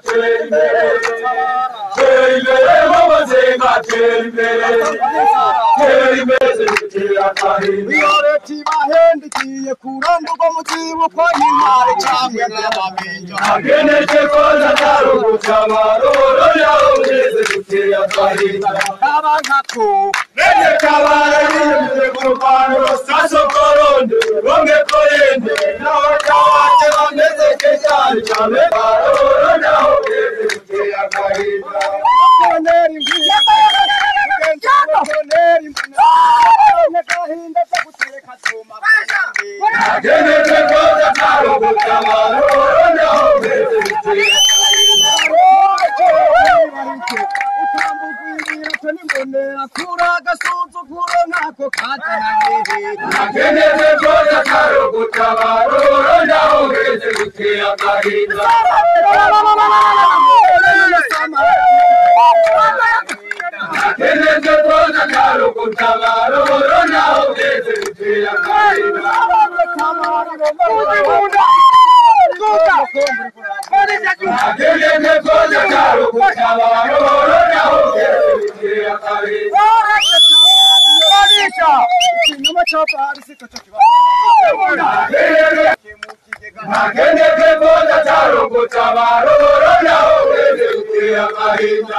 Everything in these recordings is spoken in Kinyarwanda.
tera imbere tera imbere nk'amazenga tera imbere tera imbere tera agahinda iyo leta ibahendikiye kurandurwa mu kibukwa n'intare cyangwa n'abamenja ageneke koza tarugutabaro yaho ugeze gutera agahinda abankako Nene kabara yimye kurwano sasokoronde ronge koyende nawe kawaje bameze kejari cyane baroro naho ugeze gutera agahinda koneri mbiya koneri mbiya gahinda kagutereka tuma ageneke koza tarugutabaro naho ugeze gutera ageneke koza tarugutabaro naho ugeze gutera agahinda ageneke koza tarugutabaro naho ugeze gutera agahinda ageneke koza tarugutabaro naho ugeze gutera agahinda ageneke koza tarugutabaro naho ugeze gutera agahinda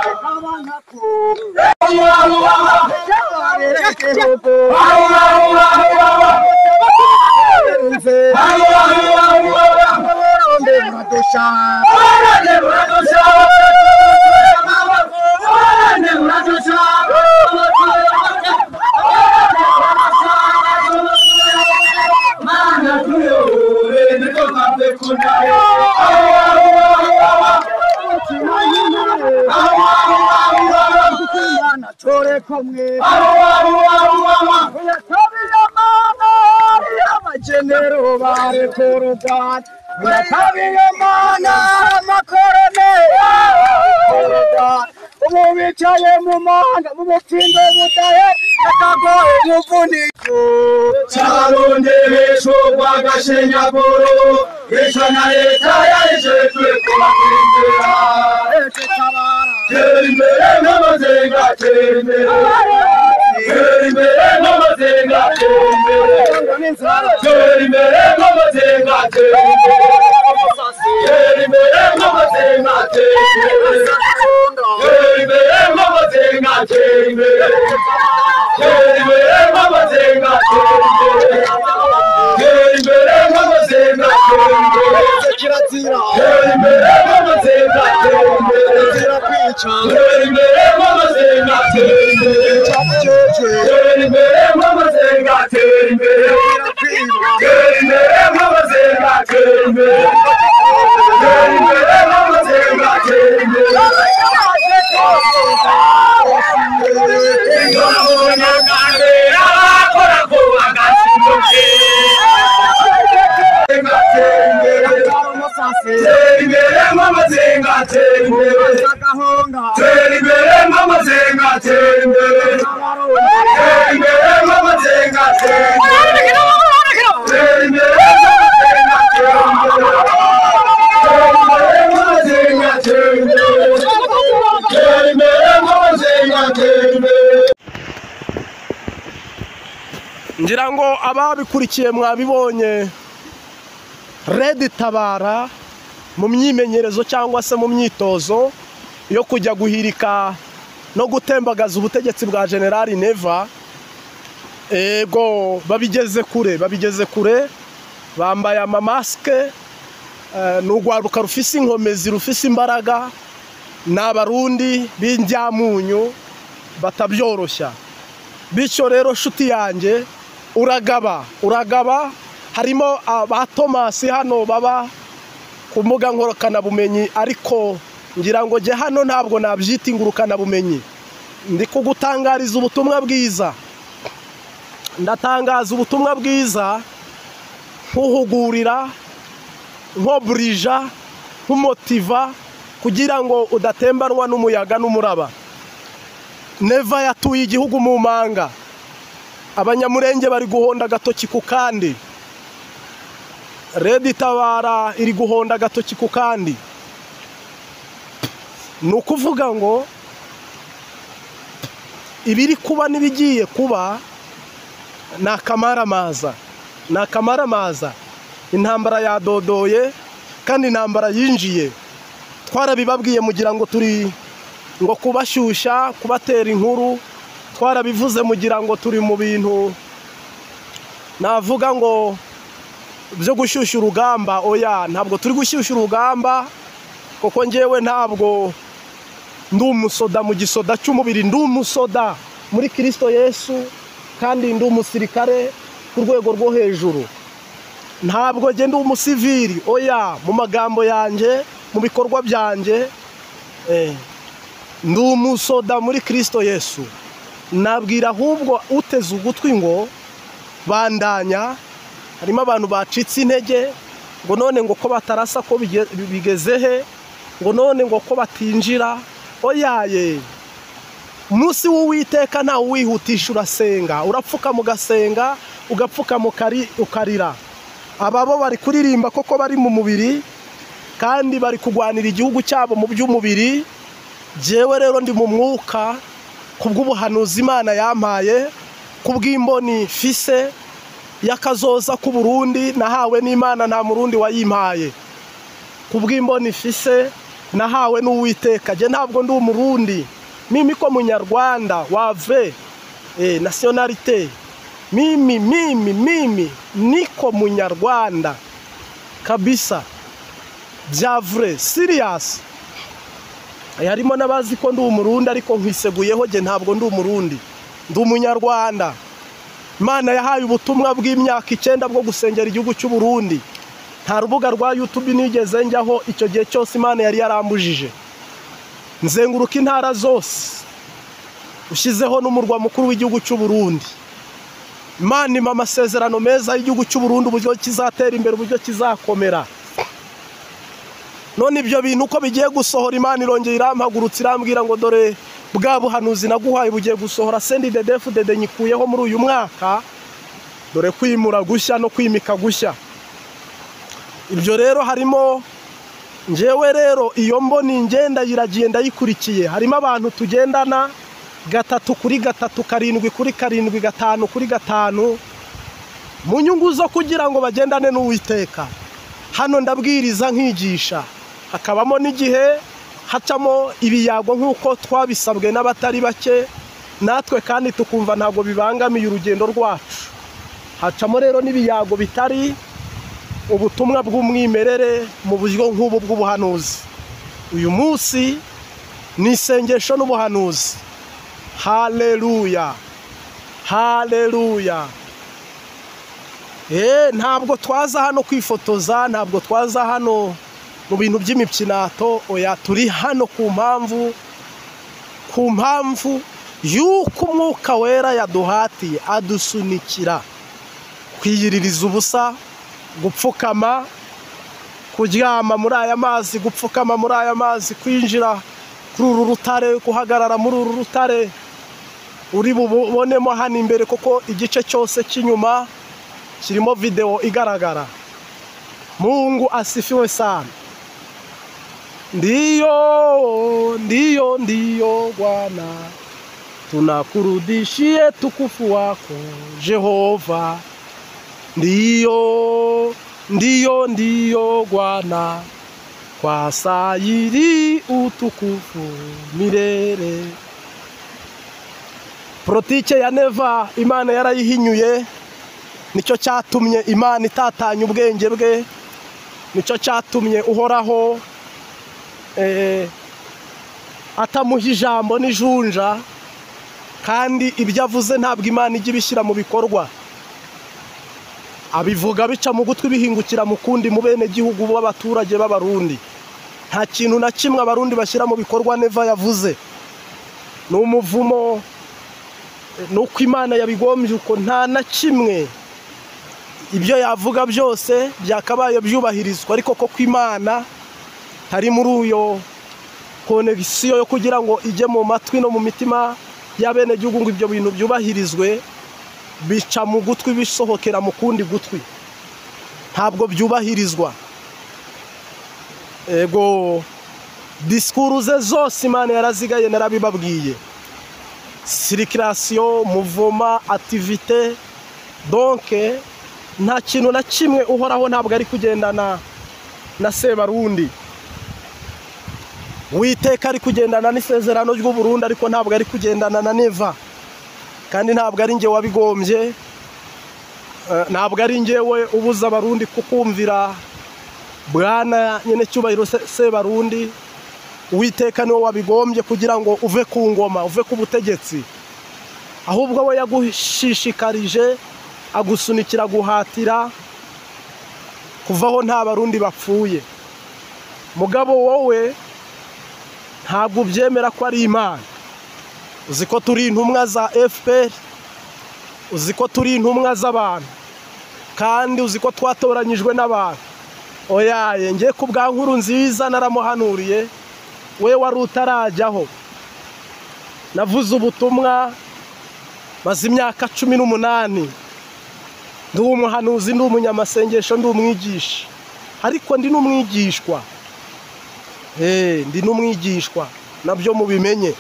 Ubu bicaye mu mahanga mu bufindo budahe akagohe muvuniko Charondebesho rwagashinyaguro icyo na leta yarijejwe kubakwindira tera imbere nk'amazenga tera imbere tera imbere nk'amazenga tera imbere tera imbere nk'amazenga tera imbere tera imbere nk'amazenga tera imbere tera imbere nk'amazenga tera imbere tera imbere nk'amazenga tera imbere tera imbere nk'amazenga tera imbere tera imbere nk'amazenga tera imbere tera imbere nk'amazenga tera imbere tera imbere nk'amazenga tera imbere tera imbere nk'amazenga tera imbere tera imbere nk'amazenga tera imbere tera imbere nk'amazenga tera imbere tera imbere nk'amazenga tera imbere tera imbere nk'amazenga tera imbere tera imbere nk'amazenga tera imbere tera imbere nk'amazenga tera imbere tera imbere nk'amazenga tera imbere. Ngira ngo ababikurikiye mwabibonye Red Tabara mu myimenyerezo cyangwa se mu myitozo yo kujya guhirika no gutembagaza ubutegetsi bwa General Neva. Ego babigeze kure, babigeze kure, bambaye amamaske, n'urwaruka rufise inkomezi rufise imbaraga, n'abarundi b'indyamunyu batabyoroshya. Bityo rero shuti yanjye uragaba, uragaba harimo aba Thomas hano baba ku mbuga nkorokanabumenyi, ariko ngira ngo jye hano ntabwo nabyita ingurukanabumenyi, ndi kugutangariza ubutumwa bwiza. Ndatangaza ubutumwa bwiza nkuhugurira, nkoburija, nkumotiva kugira ngo udatembanwa n'umuyaga n'umuraba. Neva yatuye igihugu mu manga, abanyamurenge bari guhonda agatoki ku kandi, Red Tabara iri guhonda agatoki ku kandi. Ni ukuvuga ngo ibiri kuba n'ibigiye kuba ni akamaramaza, ni akamaramaza. Intambara yadodoye kandi intambara yinjiye. Twarabibabwiye mugira ngo turi ngo kubashyushya, kubatera inkuru. Twarabivuze mugira ngo turi mu bintu navuga ngo byo gushyushya urugamba. Oya, ntabwo turi gushyushya urugamba, kuko njyewe ntabwo ndi umusoda mu gisoda cy'umubiri, ndi umusoda muri Kristo Yesu, kandi ndi umusirikare ku rwego rwo hejuru. Ntabwo njye ndi umusivili, oya, mu magambo yanjye, mu bikorwa byanjye, ndi umusoda muri Kristo Yesu. Nabwira ahubwo uteze ugutwi ngo bandanya. Harimo abantu bacitse intege ngo none ngo ko batarasa ko bigeze he, ngo none ngo ko batinjira. Oyaye, umunsi w'Uwiteka ntawe uwihutisha, urasenga, urapfukama ugasenga, ugapfukama ukarira. Ababo bari kuririmba koko bari mu mubiri kandi bari kugwanira igihugu cyabo mu by'umubiri. Jewe rero ndi mu mwuka kubw'ubuhanuzi Imana yampaye, kubw'imboni fise y'akazoza ku Burundi nahawe n'Imana, nta murundi wayimpaye. Kubw'imboni fise nahawe n'Uwiteka. Je ntabwo ndi umurundi, mimi ko munyarwanda wave nationalité, mimi mimi mimi niko munyarwanda kabisa, bya vrai serious. Harimo n'abazi ko ndi umurundi ariko nkwiseguyeho, je ntabwo ndi umurundi, ndi umunyarwanda. Imana yahaye ubutumwa bw'imyaka 9 bwo gusengera igihugu cy'u Burundi. Nta rubuga rwa YouTube nigeze njyaho icyo gihe cyose, Imana yari yarambujije. Nzenguruka intara zose, ushyizeho n'umurwa mukuru w'igihugu cy'u Burundi. Imana impa amasezerano meza y'igihugu cy'u Burundi, uburyo kizatera imbere, uburyo kizakomera. None ibyo bintu uko bigiye gusohora, Imana irongera irampagurutsa irambwira ngo dore bwa buhanuzi naguhaye bugiye gusohora. Sendi dedefu dede nyikuyeho muri uyu mwaka, dore kwimura gushya no kwimika gushya. Ibyo rero harimo njyewe rero iyo mboni ngenda yiragiye ndayikurikiye. Harimo abantu tugendana 3 kuri 3, 7 kuri 7, 5 kuri 5, mu nyungu zo kugira ngo bagendane n'Uwiteka. Hano ndabwiriza nkigisha, hakabamo n'igihe hacamo ibiyago nk'uko twabisabwe n'abatari bake, natwe kandi tukumva ntabwo bibangamiye urugendo rwacu. Hacamo rero n'ibiyago bitari ubutumwa bw'umwimerere mu buryo nk'ubu bw'ubuhanuzi. Uyu munsi ni isengesho n'ubuhanuzi. Haleluya, haleluya. Ntabwo twaza hano kwifotoza, ntabwo twaza hano mu bintu by'imipyinato. Oya, turi hano ku mpamvu y'uko Umwuka Wera yaduhatiye, adusunikira kwiyiririza ubusa, gupfukama, kuryama muri aya mazi, gupfukama muri aya mazi, kwinjira kuri uru rutare, guhagarara muri uru rutare uri bubonemo hano imbere, kuko igice cyose cy'inyuma kirimo video igaragara. Mungu asifiwe sana. Ndiyo, ndiyo, ndiyo Bwana, tunakurudishie tukufu wako Jehova. Ndiyo, ndiyo, ndiyo Bwana, kwa sayiri utukufu milele. Politike ya Neva Imana yarayihinyuye, nicyo cyatumye Imana itatanya ubwenge bwe, nicyo cyatumye Uhoraho atamuha ijambo n'ijunja, kandi ibyo avuze ntabwo Imana ijya ibishyira mu bikorwa. Abivuga bica mu gutwi bihingukira mu kundi mu bene gihugu b'abaturage b'Abarundi. Nta kintu na kimwe Abarundi bashyira mu bikorwa Neva yavuze. Ni umuvumo, nuko Imana yabigombye uko, nta na kimwe ibyo yavuga byose byakabaye byubahirizwa, ariko koko Imana tari muri uyo konegisiyo yo kugira ngo ijye mu matwi no mu mitima y'abene gihugu ngo ibyo bintu byubahirizwe, bica mu gutwi bisohokera mu kundi gutwi, ntabwo byubahirizwa. Ego Disikuru ze zose Imana yarazigaye, narabibabwiye. Circulation, mouvement, activité, donc nta kintu na kimwe Uhoraho ntabwo ari kugendana na Sebarundi. Uwiteka ari kugendana n'isezerano ry'u Burundi, ariko ntabwo ari kugendana na Neva. Kandi ntabwo ari njye wabigombye, ntabwo ari njyewe ubuza Abarundi kukumvira bwana nyene cyubahiro Sebarundi. Uwiteka niwe wabigombye kugira ngo uve ku ngoma, uve ku butegetsi. Ahubwo we yagushishikarije, agusunikira guhatira kuvaho nta Barundi bapfuye. Mugabo wowe ntabwo ubyemera ko ari Imana. Uzi ko turi intumwa za FPR, uzi ko turi intumwa z'abantu, kandi uzi ko twatoranyijwe n'abantu. Oyaye, ngiye ku bwa nkuru nziza naramuhanuriye, we wari utarajyaho. Navuze ubutumwa maze imyaka 18, ndi umuhanuzi, ndi umunyamasengesho, ndi umwigisha, ariko ndi n'umwigishwa. Ndi n'umwigishwa, nabyo mubimenye.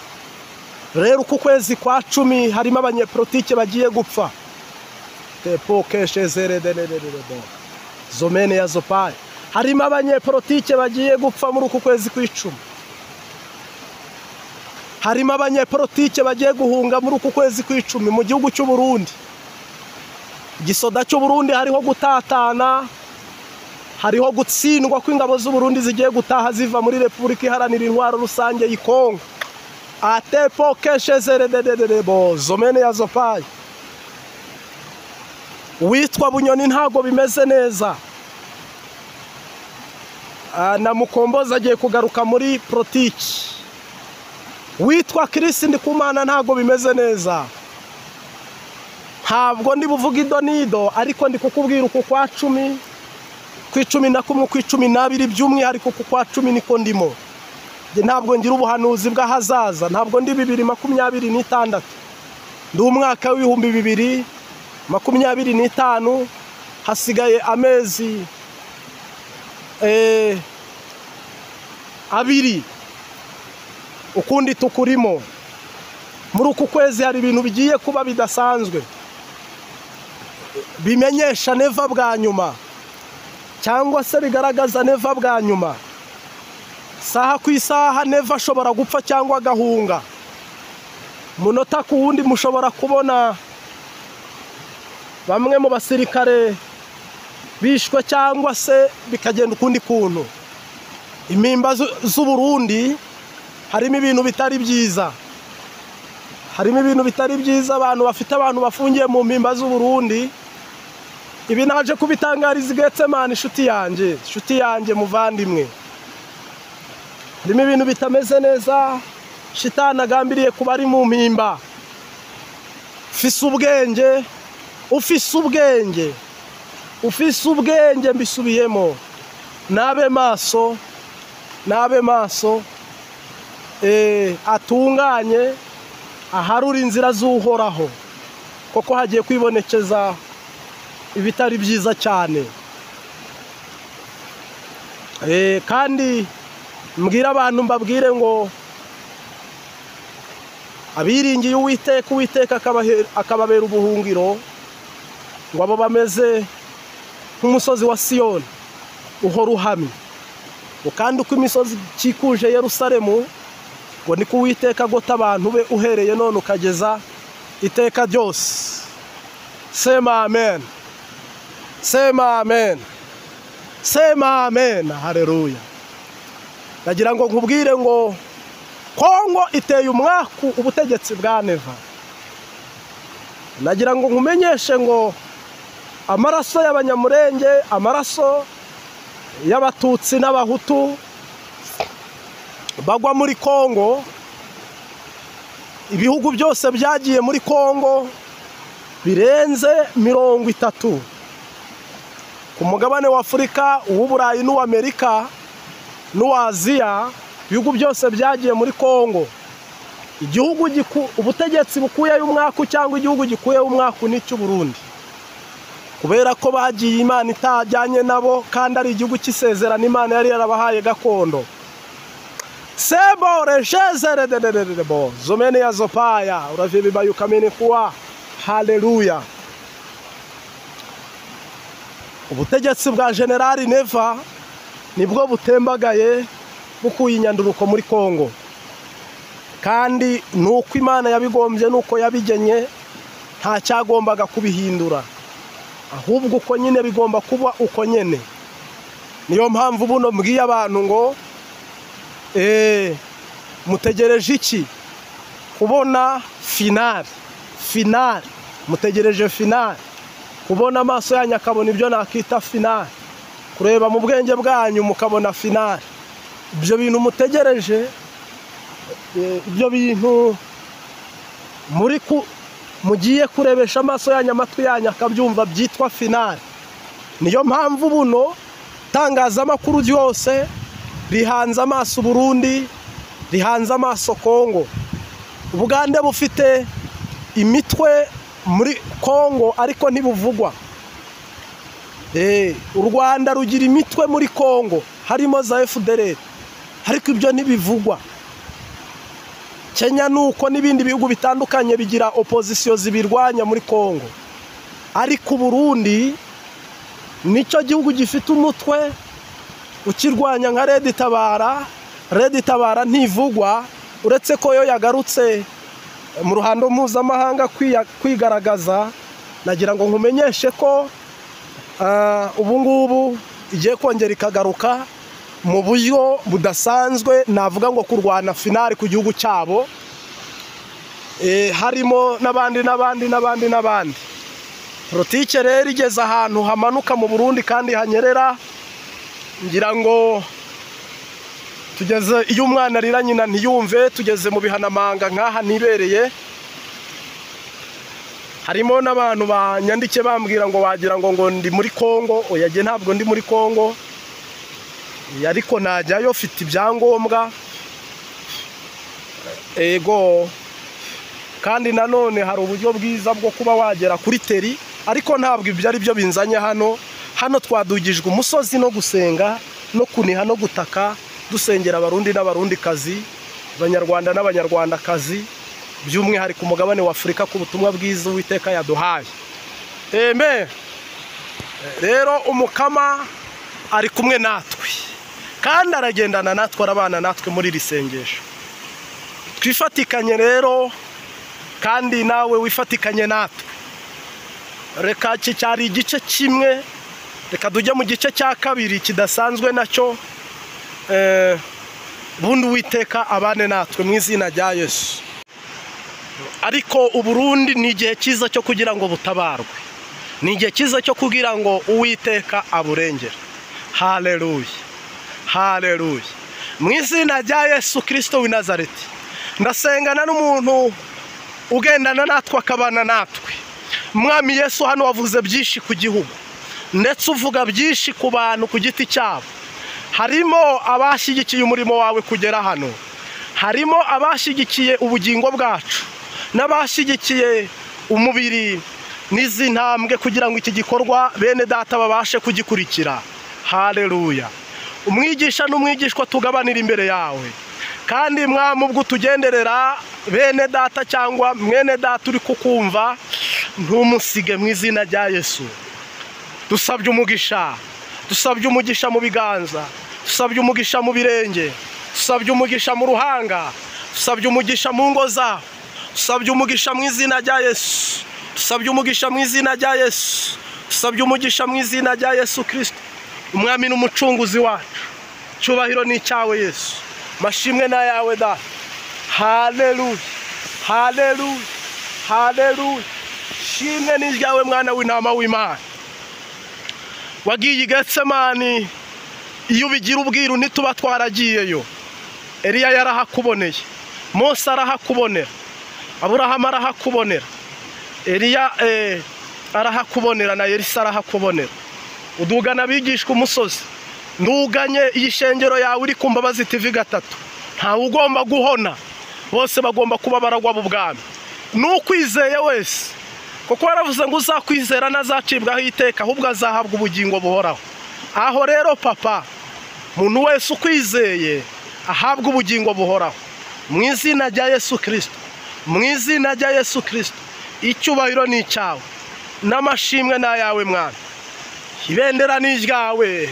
Rero uku kwezi kwa 10 harimo abanyepolitike bagiye gupfa. Zomene ya zopaye. Harimo abanyepolitike bagiye gupfa muri uku kwezi kw'icumi. Harimo abanyepolitike bagiye guhunga muri uku kwezi kw'icumi mu gihugu cy'u Burundi. Igisoda cy'u Burundi hariho gutatana, hariho gutsindwa kw'ingabo z'u Burundi zigiye gutaha ziva muri Repubulika Iharanira Intwaro Rusange y'Ikongo. Atepo keshezerederebo zomene ya zopaye. Witwa Bunyoni ntago bimeze neza. Na Mukombozi agiye kugaruka muri politiki. Witwa Chris Ndikumana ntago bimeze neza. Ntabwo ndi buvuga idonido, ariko ndi kukubwira uku kwa 10, ku 11, ku 12, by'umwihariko ku kwa 10 niko ndimo. Ntabwo ngira ubuhanuzi bw'ahazaza, ntabwo ndi 2026. Ndi umwaka w'ibihumbi 2025, hasigaye amezi 2 ukundi tukurimo. Muri uku kwezi hari ibintu bigiye kuba bidasanzwe, bimenyesha Neva bwa nyuma, cyangwa se bigaragaza Neva bwa nyuma. Saha ku isaha Neva ashobora gupfa cyangwa agahunga. Munota ku wundi mushobora kubona bamwe mu basirikare bishwe cyangwa se bikagenda ukundi kuntu. Impimba z'u Burundi harimo ibintu bitari byiza. Harimo ibintu bitari byiza, abantu bafite abantu bafungiye mu mpimba z'u Burundi. Ibi naje kubitangariza Getsemani, inshuti yanjye, inshuti yanjye muvandimwe. Harimo ibintu bitameze neza, shitani agambiriye kuba ari mu mpimba. Ufise ubwenge, ufise ubwenge, ufise ubwenge, mbisubiyemo. Nabe maso, nabe maso, atunganye, aharura inzira z'Uhoraho, koko hagiye kwibonekeza ibitari byiza cyane. Kandi mbwira abantu, mbabwire ngo abiringiye Uwiteka, Uwiteka akababera ubuhungiro, ngo abo bameze nk'umusozi wa Siyoni uhora uhamye. Kandi uko imisozi ikikuje Yerusalemu, ngo niko Uwiteka agota abantu be uhereye none ukageza iteka ryose. Sema amen. Sema amen. Sema amen. Haleluya. Nagira ngo nkubwire ngo Kongo iteye umwaku ubutegetsi bwa Neva. Nagira ngo nkumenyeshe ngo amaraso y'Abanyamurenge, amaraso y'Abatutsi n'Abahutu bagwa muri Kongo, ibihugu byose byagiye muri Kongo birenze 30. Ku mugabane wa Afurika, uw'Uburayi n'uw'Amerika n'uw'Aziya, ibihugu byose byagiye muri Kongo. Igihugu ubutegetsi bukuyeyo umwaku cyangwa igihugu gikuyeyo umwaku ni cy'u Burundi. Kubera ko bagiye Imana itajyanye nabo, kandi ari igihugu cy'isezerano Imana yari yarabahaye gakondo. Sebore jezere dedededebo zomene ya zopaya uravibibayukamene kuwa. Haleluya. Ubutegetsi bwa General Neva nibwo butembagaye bukuye inyanduruko muri Kongo, kandi nuko Imana yabigombye nuko yabigenye nta cyagombaga kubihindura, ahubwo uko nyine bigomba kuba uko nyene. Niyo mpamvu buno mbwiye abantu ngo mutegereje iki? Kubona finale, finale, mutegereje finale, kubona amaso yanyu akabona ibyo nakita finale, kureba mu bwenge bwanyu mukabona finale. Ibyo bintu mutegereje, ibyo bintu muri mugiye kurebesha amaso yanyu amatwi yanyu akabyumva byitwa finale. Niyo mpamvu buno tangazamakuru ryose rihanze amaso Burundi, rihanze amaso Kongo. Ubugande bufite imitwe muri Kongo ariko ntibuvugwa. U Rwanda rugira imitwe muri Kongo harimo za FDLR ariko ibyo ntibivugwa. Kenya nuko n'ibindi bihugu bitandukanye bigira opposition zibirwanya muri Kongo, ariko Burundi nicyo gihugu gifite umutwe ukirwanya nka Red Tabara. Red Tabara ntivugwa, uretse ko yo yagarutse mu ruhando mpuzamahanga kwigaragaza. Nagira ngo nkumenyeshe ko ubu ngubu igiye kongera ikagaruka mu buryo budasanzwe, navuga ngo kurwana finale ku gihugu cyabo, harimo n'abandi n'abandi n'abandi n'abandi. Politike rero igeze ahantu hamanuka mu Burundi kandi hanyerera. Ngira ngo tugeze iyo umwana arira nyina ntiyumve, tugeze mu bihanamanga nkaha nibereye. Harimo n'abantu banyandike bambwira ngo wagira ngo ndi muri Kongo. Oya, jye ntabwo ndi muri Kongo, ariko najyayo mfite ibyangombwa. Ego, kandi nanone hari uburyo bwiza bwo kuba wagera kuri teri, ariko ntabwo ibyo ari byo binzanye hano. Hano twadugijwe umusozi no gusenga no kuniha no gutaka, dusengera abarundi n'abarundikazi, abanyarwanda n'abanyarwandakazi, by'umwihariko umugabane wa Afurika ku butumwa bwiza Uwiteka yaduhaye. Amen. Rero umukama ari kumwe natwe kandi aragendana natwe, arabana natwe muri iri sengesho. Twifatikanye rero, kandi nawe wifatikanye natwe. Reka iki cyari igice kimwe, reka tujye mu gice cya kabiri kidasanzwe nacyo. Bundi Uwiteka abane natwe mu izina rya Yesu. Ariko Uburundi ni igihe cyiza cyo kugira ngo butabarwe, ni igihe cyiza cyo kugira ngo Uwiteka aburengere. Haleluya, haleluya. Mu izina rya Yesu Kristo w'i Nazareti, ndasengana n'umuntu ugendana natwe akabana natwe. Mwami Yesu, hano wavuze byinshi ku gihugu, ndetse uvuga byinshi ku bantu ku giti cyabo. Harimo abashyigikiye umurimo wawe kugera hano, harimo abashyigikiye ubugingo bwacu, n'abashyigikiye umubiri n'izi ntambwe kugira ngo iki gikorwa bene data babashe kugikurikira. Haleluya. Umwigisha n'umwigishwa tugabanira imbere yawe, kandi Mwami ubwo utugenderera bene data cyangwa mwene data uri kukumva, ntumusige mu izina rya Yesu. Dusabye umugisha, dusabye umugisha mu biganza, dusabye umugisha mu birenge, dusabye umugisha mu ruhanga, dusabye umugisha mu ngo zabo, dusabye umugisha mu izina rya Yesu, dusabye umugisha mu izina rya Yesu, dusabye umugisha mu izina rya Yesu Kristo, Umwami n'umucunguzi wacu. Cyubahiro ni icyawe Yesu, mashimwe n'ayawe Data. Haleluya, haleluya, haleluya. Shimwe ni iryawe mwana w'intama w'Imana. Wagiye i Getsemani, iyo ubigira ubwiru ntituba twaragiyeyo. Eliya yarahakuboneye, Mose arahakubonera, Aburahamu arahakubonera, Eliya arahakubonera na Elisa arahakubonera. Udugana abigishwa umusozi, nduganye iyi shengero yawe uri ku Mbabazi TV 3. Ntawe ugomba guhona, bose bagomba kuba baragwa b'ubwami. N'ukwizeye wese, kuko waravuze ngo uzakwizera ntazacibwaho iteka, ahubwo azahabwa ubugingo buhoraho. Aho rero papa, umuntu wese ukwizeye ahabwe ubugingo buhoraho mu izina rya Yesu Kristo, mu izina rya Yesu Kristo. Icyubahiro ni icyawe n'amashimwe ni ayawe Mwana, ibendera ni iryawe,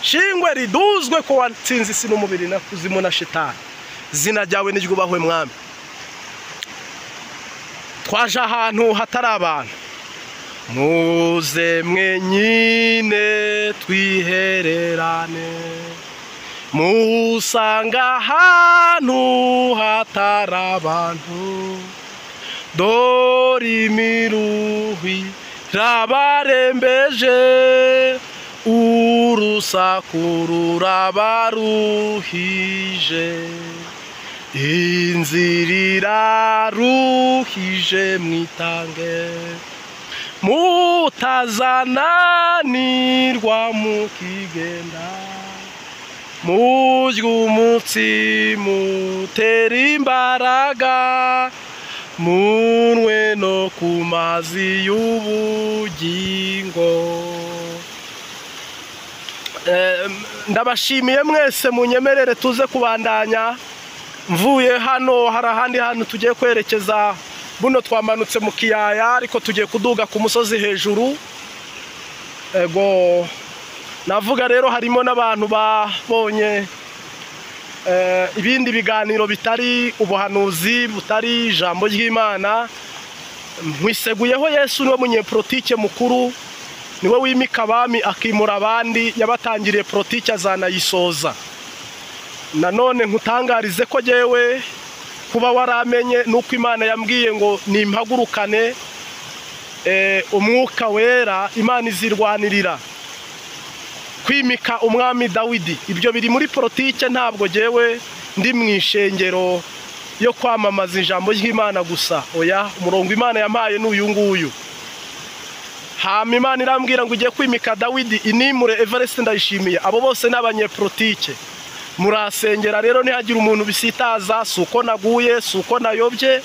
shingwe riduzwe ko watsinze isi n'umubiri na kuzimu na shitani. Izina ryawe niryubahwe Mwami. Twaje ahantu hatari abantu, muze mwenyine twihererane, musanga ahantu hatari abantu, dore imiruhi rabarembeje, urusaku rurabaruhije, inzira iraruhije mwitange, mutazananirwa mukigenda, murye umutsi mutera imbaraga, munwe no ku mazi y'ubugingo. Ndabashimiye mwese, munyemerere tuze kubandanya. Mvuye hano hari ahandi hantu tugiye kwerekeza. Buno twamanutse mu kiyaya ariko tugiye kuduga ku musozi hejuru. Ego navuga rero harimo n'abantu babonye ibindi biganiro bitari ubuhanuzi, butari ijambo ry'Imana. Nkwiseguyeho Yesu niwe munyepolitike mukuru, niwe wimika abami akimura abandi, yabatangiriye politike azanayisoza. Nanone nkutangarize ko jewe kuba waramenye nuko Imana yambwiye ngo nimpagurukane umwuka wera, Imana izirwanirira kwimika umwami Dawidi. Ibyo biri muri politike, ntabwo jewe ndi mu ishengero yo kwamamaza ijambo ry'Imana gusa. Oya, umurongo Imana yampaye n'uyu nguyu. Hama Imana irambwira ngo ugiye kwimika Dawidi, inimure Evariste Ndayishimiye. Abo bose n'abanyepolitike. Murasengera rero ntihagire umuntu bisitaza, suko naguye, suko nayobye.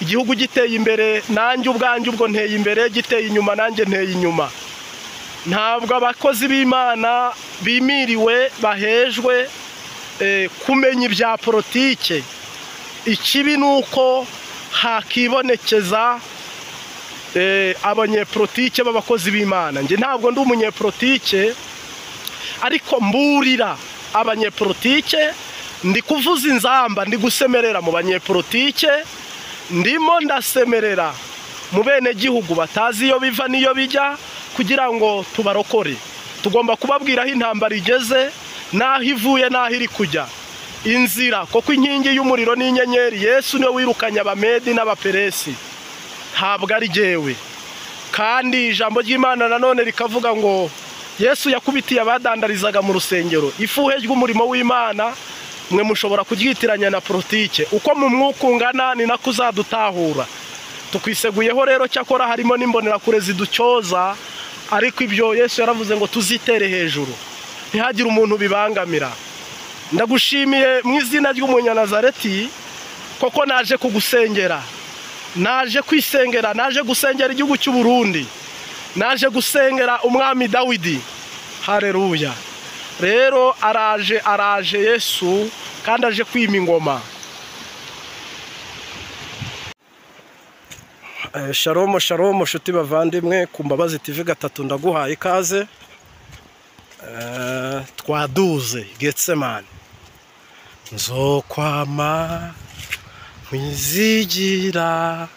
Igihugu giteye imbere nanjye ubwanjye ubwo nteye imbere, giteye inyuma nanjye nteye inyuma. Ntabwo abakozi b'Imana bimiriwe bahejwe kumenya ibya politike. Ikibi nuko hakibonekeza abanyepolitike b'abakozi b'Imana. Nge ntabwo ndi umunyepolitike, ariko mburira abanyepolitike, ndi kuvuza inzamba, ndi gusemerera mu banyepolitike, ndimo ndasemerera mu bene gihugu batazi iyo biva niyo bijya, kugira ngo tubarokore. Tugomba kubabwira aho intambara igeze, naho ivuye, naho iri kujya, inzira. Koko inkingi y'umuriro n'inyenyeri, Yesu niwe wirukanye abamedi n'abaperesi, ntabwo ari jyewe. Kandi ijambo ry'Imana nanone rikavuga ngo Yesu yakubitiye abadandarizaga mu rusengero. Ifuhe ry'umurimo w'Imana mwe mushobora kuryitiranya na politike. Uko mu mwuka ungana ni nako uzadutahura. Tukwiseguyeho rero, cyakora harimo n'imbonerakure ziducyoza, ariko ibyo Yesu yaravuze ngo tuzitere hejuru, ntihagire umuntu bibangamira. Ndagushimiye mu izina ry'umunyanazareti, koko naje kugusengera, naje kwisengera, naje gusengera igihugu cy'u Burundi, naje gusengera umwami Dawidi. Haleluya. Rero araje, araje Yesu, kandi aje kwima ingoma. Shalom shalom shuti bavandimwe, ku Mbabazi TV 3 ndaguhaye ikaze. Twaduze Getsemani, nzokwama nkwizigira,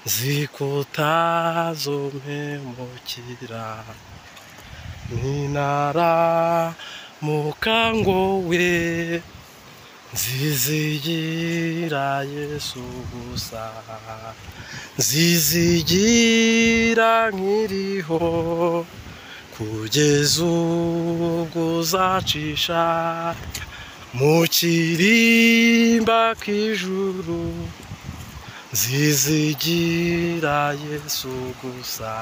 zikutazompemukira, ninara mukangowe, nzizigira Yesu gusa, nzizigira nkiriho, kugeza ubwo uzacisha mu kirimba k'ijuru, nzizigira Yesu gusa.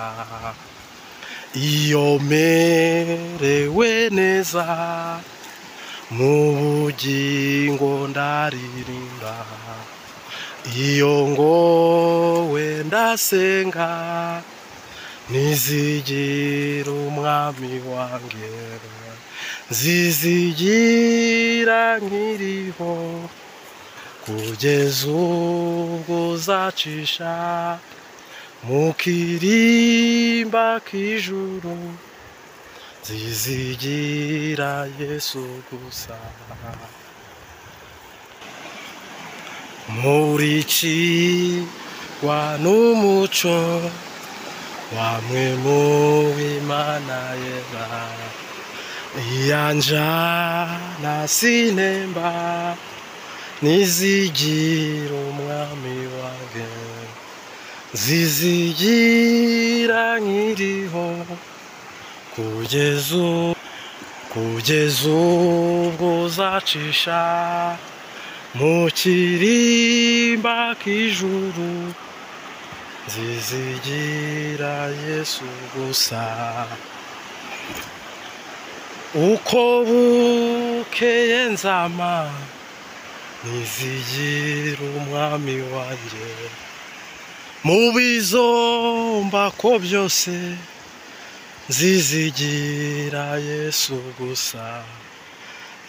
Iyo merewe neza mu bugingo ndaririmba, iyo ngowe ndasenga, nizigira umwami wanjye, Nzizigira nkiriho kugeza ubwo uzacisha mu kirimba k'ijuru. Nzizigira Yesu gusa. Murikirwa n'umuco wamwe mu w'Imana yera, iyanjana sinemba nizigira umwami wanjye. Nzizigira nkiriho kugeza ubwo uzacisha mu kirimba k'ijuru. Nzizigira Yesu gusa. Uko bukeye nzama nizigira umwami wanjye, mu bizomba ko byose nzizigira Yesu gusa.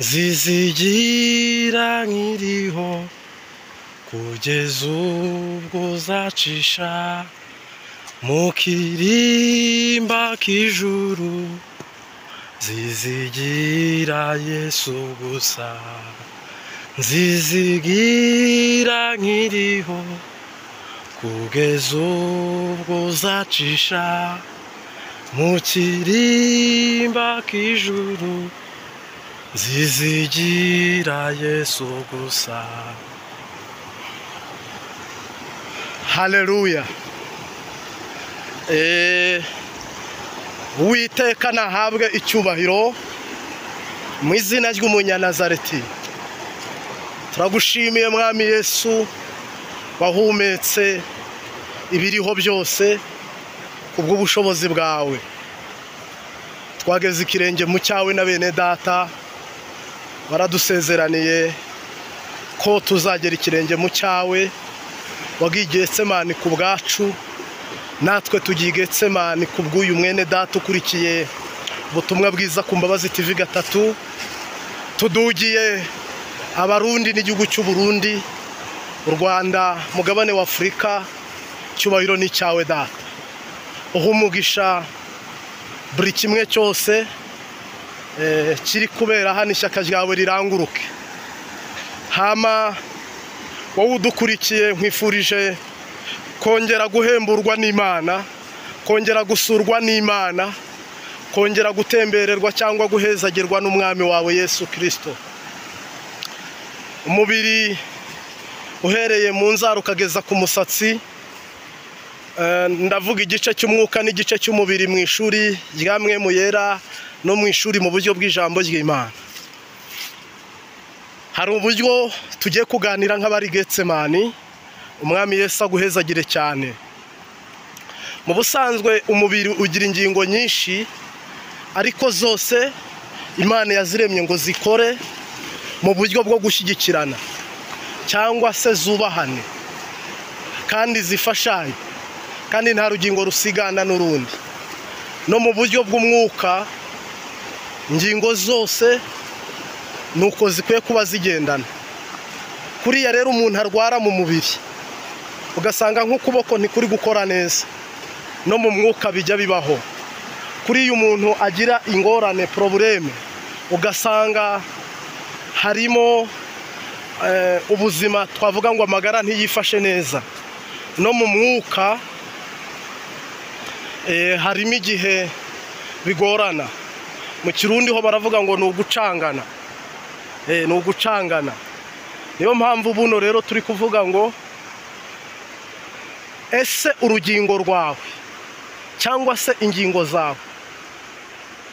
Nzizigira nkiriho kugeza ubwo uzacisha mu kirimba k'ijuru. Nzizigira Yesu gusa. Nzizigira nkiriho kugeza ubwo uzacisha mu kirimba k'ijuru. Nzizigira Yesu gusa. Haleluya. Uwiteka nahabwe icyubahiro mu izina ry'Umunyanazareti. Turagushimiye Mwami Yesu wahumetse ibiriho byose kubw'ubushobozi bwawe. Twageze ikirenge mu cyawe na bene data baradusezeraniye ko tuzagera ikirenge mu cyawe. Wagiye Getsemani ku bwacu, natwe tugiye Getsemani ku bw'uyu mwene data ukurikiye ubutumwa bwiza ku Mbabazi TV 3. Tudugiye Abarundi n'igihugu cy'u Burundi, u Rwanda, mugabane wa Afurika. Cyubahiro ni cyawe data. Uha umugisha buri kimwe cyose kiri kubera hano, ishyaka ryawe riranguruke. Hama wowe udukurikiye, nkwifurije kongera guhemburwa n'Imana, kongera gusurwa n'Imana, kongera gutembererwa cyangwa guhezagirwa n'Umwami wawe Yesu Kristo. Umubiri uhereye mu nzara ukageza ku musatsi, ndavuga igice cy'umwuka n'igice cy'umubiri mu ishuri rya Mwemu Yera no mu ishuri mu buryo bw'ijambo ry'Imana. Hari uburyo tugiye kuganira nk'abari Getsemani. Umwami Yesu aguhezagire cyane. Mu busanzwe umubiri ugira ingingo nyinshi, ariko zose Imana yaziremye ngo zikore mu buryo bwo gushyigikirana cyangwa se zubahane kandi zifashanye, kandi nta rugingo rusigana n'urundi. No mu buryo bw'umwuka ingingo zose nuko zikwiye kuba zigendana. Kuriya rero umuntu arwara mu mubiri ugasanga nk'ukuboko ntikuri gukora neza, no mu mwuka bijya bibaho. Kuriya umuntu agira ingorane probleme, ugasanga harimo ubuzima twavuga ngo amagara ntiyifashe neza. No mu mwuka harimo igihe bigorana. Mu Kirundi ho baravuga ngo ni ugucangana. Ni ugucangana. Niyo mpamvu buno rero turi kuvuga ngo ese urugingo rwawe cyangwa se ingingo zawe,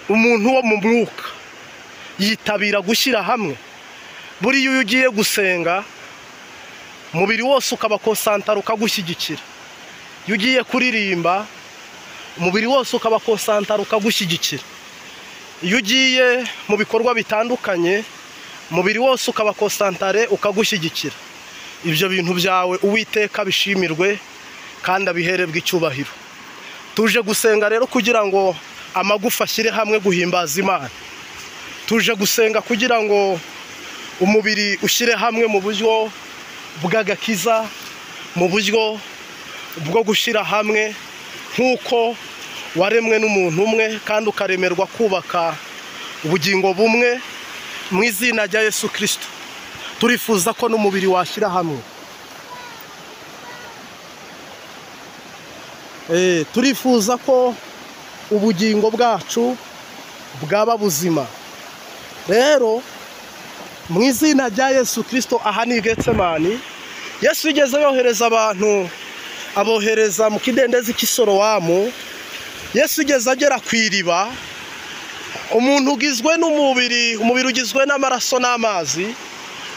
umuntu wo mu mwuka yitabira gushyira hamwe. Buriya iyo ugiye gusenga umubiri wose ukaba konsantara ukagushyigikira. Iyo ugiye kuririmba umubiri wose ukaba konsantara ukagushyigikira. Iyo ugiye mu bikorwa bitandukanye umubiri wose ukaba konsantare ukagushyigikira. Ibyo bintu byawe Uwiteka bishimirwe kandi abiherebwe icyubahiro. Tuje gusenga rero kugira ngo amagufa ashyire hamwe guhimbaza Imana. Tuje gusenga kugira ngo umubiri ushyire hamwe mu buryo bw'agakiza, mu buryo bwo gushyira hamwe nk'uko waremwe n'umuntu umwe kandi ukaremerwa kubaka ubugingo bumwe mu izina rya Yesu Kristo. Turifuza ko n'umubiri washyira hamwe. Turifuza ko ubugingo bwacu bwaba buzima. Rero mu izina rya Yesu Kristo, aha ni Getsemani. Yesu yigeze yohereza abantu, abohereza mu kidendezi cy'Isorowamu. Yesu yigeze agera ku iriba. Umuntu ugizwe n'umubiri, umubiri ugizwe n'amaraso n'amazi,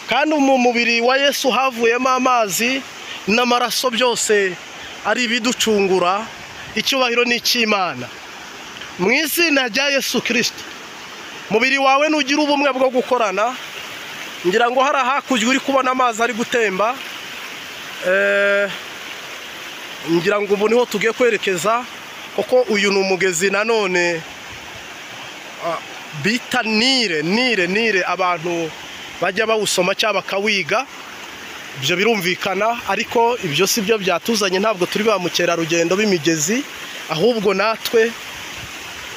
kandi mu mubiri wa Yesu havuyemo amazi n'amaraso, byose ari ibiducungura. Icyubahiro ni icy'Imana. Mu izina rya Yesu Kristo, mubiri wawe nugira ubumwe bwo gukorana. Ngira ngo hari hakurya uri kubona amazi ari gutemba, ngira ngo ubu niho tugiye kwerekeza, kuko uyu ni umugezi nanone bita Nile. Nile, Nile abantu bajya bawusoma cyangwa bakawiga, ibyo birumvikana, ariko ibyo si byo byatuzanye. Ntabwo turi ba mukerarugendo b'imigezi, ahubwo natwe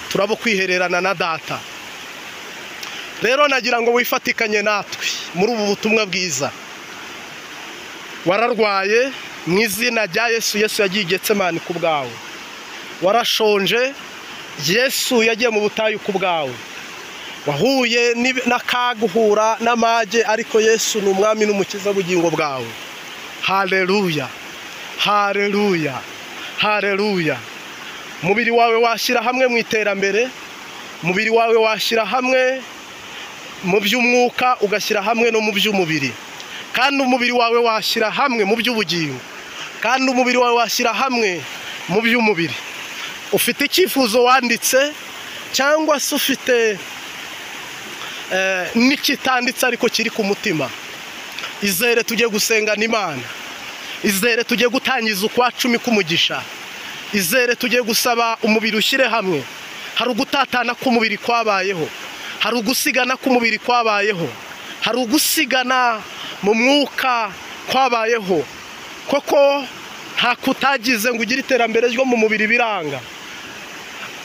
turabo kwihererana na data. Rero nagira ngo wifatikanye natwe muri ubu butumwa bwiza. Wararwaye, mu izina rya Yesu, Yesu yagiye i Getsemani ku bwawe. Warashonje, Yesu yagiye mu butayu ku bwawe. Wahuye n'akaga, uhura n'amage, ariko Yesu ni umwami n'umukiza w'ubugingo bwawe. Haleluya, haleluya, haleluya. Umubiri wawe washyira hamwe mu iterambere, umubiri wawe washyira hamwe mu by'umwuka, ugashyira hamwe no mu by'umubiri, kandi umubiri wawe washyira hamwe mu by'ubugingo, kandi umubiri wawe washyira hamwe mu by'umubiri. Ufite icyifuzo wanditse, cyangwa se ufite n'ikitanditse ariko kiri ku mutima, izere tujye gusenga n'Imana. Izere tujye gutangiza ukwa 10 k'umugisha. Izere tujye gusaba umubiri ushyire hamwe. Hari ugutatana k'umubiri kwabayeho, hari ugusigana k'umubiri kwabayeho, hari ugusigana mu mwuka kwabayeho. Koko nta kutagize ngo ugire iterambere ryo mu mubiri biranga,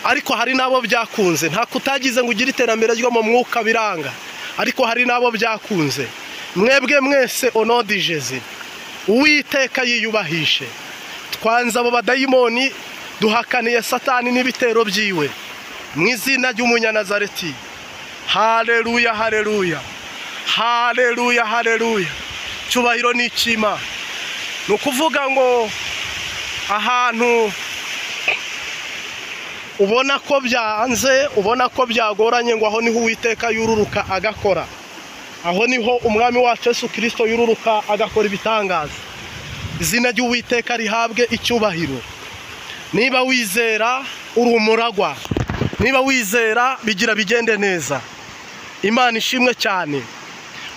ariko hari nabo byakunze. Nta kutagize ngo ugire iterambere ryo mu mwuka biranga, ariko hari nabo byakunze. Mwebwe mwese onodijeze, Uwiteka yiyubahishe. Twanze abo badayimoni, duhakaniye Satani n'ibitero byiwe mu izina ry'Umunyanazareti. Haleluya, haleluya, haleluya, haleluya. Cyubahiro ni icy'Imana. Ni ukuvuga ngo ahantu ubona ko byanze, ubona ko byagoranye, ngo aho niho Uwiteka yururuka agakora. Aho niho umwami wacu Yesu Kristo yururuka agakora ibitangaza. Izina ry'Uwiteka rihabwe icyubahiro. Niba wizera uri umuragwa, niba wizera bigira bigende neza. Imana ishimwe cyane.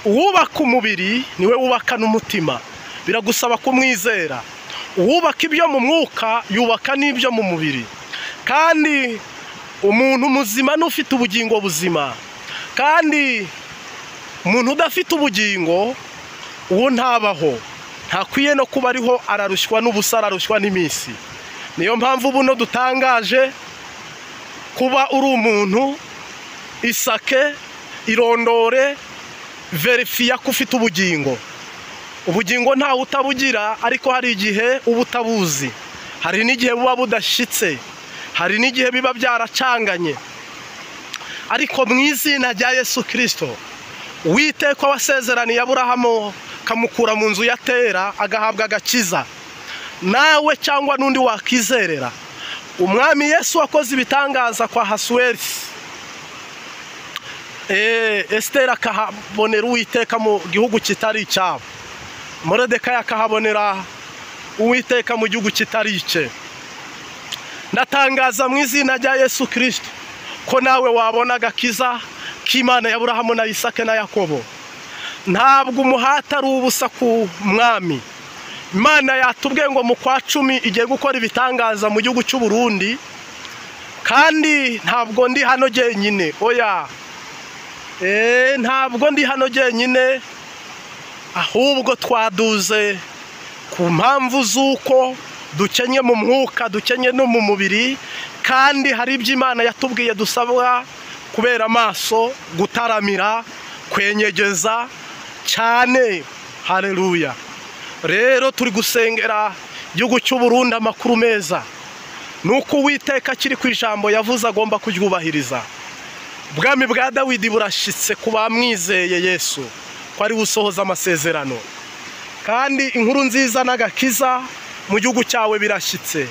Uwubaka umubiri niwe wubaka n'umutima. Biragusaba kumwizera. Uwubaka ibyo mu mwuka yubaka n'ibyo mu mubiri. Kandi umuntu muzima n'ufite ubugingo buzima, kandi umuntu udafite ubugingo uwo ntabaho, ntakwiye no kuba ariho, ararushywa n'ubusa, ararushywa n'iminsi. Niyo mpamvu buno dutangaje kuba uri umuntu, isake, irondore, verifiya ko ufite ubugingo. Ubugingo ntawe utabugira, ariko hari igihe uba utabuzi, hari n'igihe buba budashyitse, hari n'igihe biba byaracanganye. Ariko mu izina rya Yesu Kristo, Uwiteka wasezeraniye Aburahamu kamukura mu nzu ya Tera agahabwa agakiza, nawe cyangwa n'undi wakizerera Umwami Yesu wakoze ibitangaza kwa Hasuerisi, Esther akahabonera Uwiteka mu gihugu kitari icyabo, Moridekayi akahabonera Uwiteka mu gihugu kitari icye. Ndatangaza mu izina rya Yesu Kristo ko nawe wabona agakiza k'Imana ya Aburahamu na Isaka na Yakobo. Ntabwo umuhata ari ubusa ku mwami. Imana yatubwiye ngo mu kwa 10 igiye gukora ibitangaza mu gihugu cy'u Burundi, kandi ntabwo ndi hano jyenyine, oya. Ntabwo ndi hano jyenyine, ahubwo twaduze ku mpamvu z'uko dukenye mu mwuka, dukenye no mu mubiri, kandi hari ibyo Imana yatubwiye dusabwa kubera amaso, gutaramira, kwenyegeza cyane. Haleluya. Rero turi gusengera igihugu cy'u Burundi amakuru meza, nuko Uwiteka akiri ku ijambo yavuze agomba kuryubahiriza. Ubwami bwa Dawidi burashitse ku bamwizeye Yesu ko ari busohoza amasezerano, kandi inkuru nziza n'agakiza mu gihugu cyawe birashyitse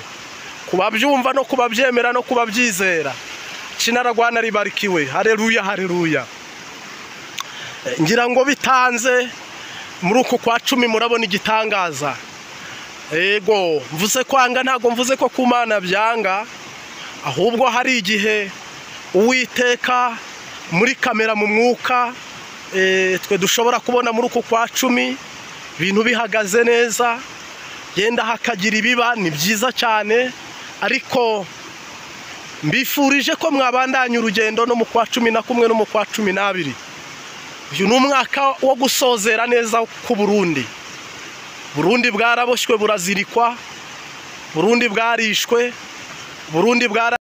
ku babyumva no kubabyemera no kubabyizera. Kinaragwana ribarikiwe. Haleluya, haleluya. Ngira ngo bitanze muri uku kwa 10 murabona igitangaza. Ego, mvuze kwanga ntago mvuze ko ku Mana byanga, ahubwo hari igihe Uwiteka muri kamera mu mwuka twe dushobora kubona muri uku kwa 10 ibintu bihagaze neza, yenda hakagira ibiba, ni byiza cyane, ariko mbifurije ko mwabandanya urugendo no mu kwa 11 no mu kwa 12. Uyu ni umwaka wo gusozera neza ku Burundi. Burundi bwaraboshywe burazirikwa, Burundi bwarishwe, Burundi bwara